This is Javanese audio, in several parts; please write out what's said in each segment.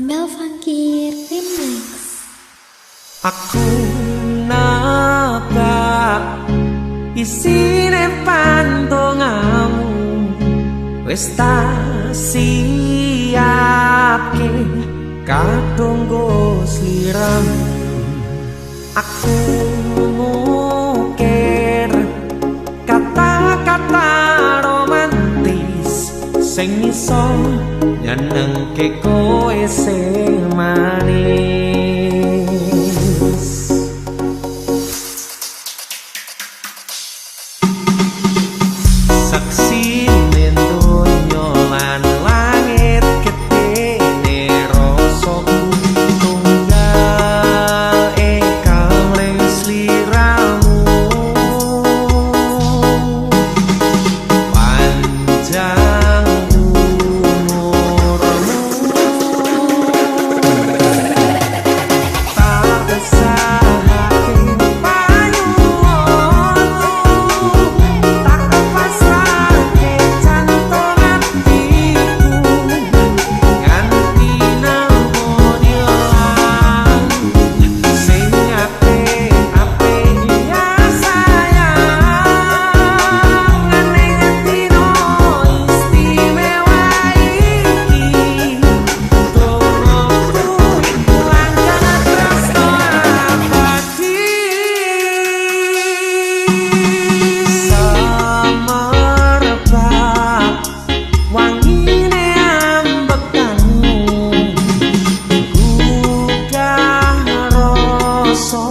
Amel Funky Remix. Aku nabrak isine pantongamu, wis tak siapke kadung go sliramu. Aku ngukir kata-kata romantis sing iso nyenengke kowe sing manis. Saksi donya lan langit gedene rasaku tunggal ing sliramu. Panjang umurmu tak usahake panyuwunmu, tak pasrahke jantung atiku nganti namoni ilang sing apik-apik ya sayang. Ning dino istimewa iki dongoku langgeng tresno abadi. Semerbak wangine ambekanmu, gugah rasa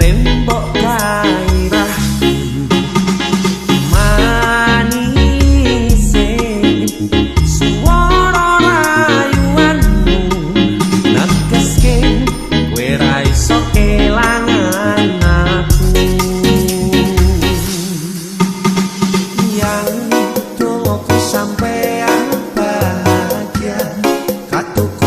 tembok gairah manise swara rayuanmu negeske kowe ra iso kelangan aku. Yang dongoku sampean bahagia katuku.